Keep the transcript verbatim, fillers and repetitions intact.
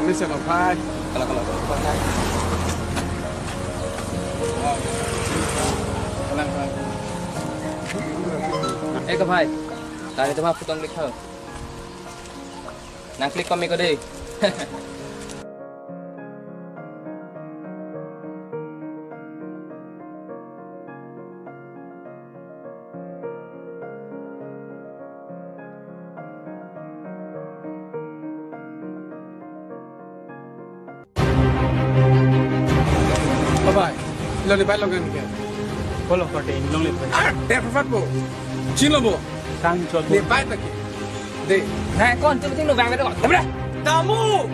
Ini siapa, Bhai? Kalau, kalau, kalau. Kalang, kalang. Eh, ke Bhai. Tadi tuh mah putong klik ho. Nang klik kami ko deh. Bye bye. Lo ni bai lo kan ke? Bolo kote in longle bai. Ah, tep fat bo. Chin lo bo. Kang chot bo. Ni bai ta ke. De. Nah, kon tu ting lo bang ko. Tabra. Tamu.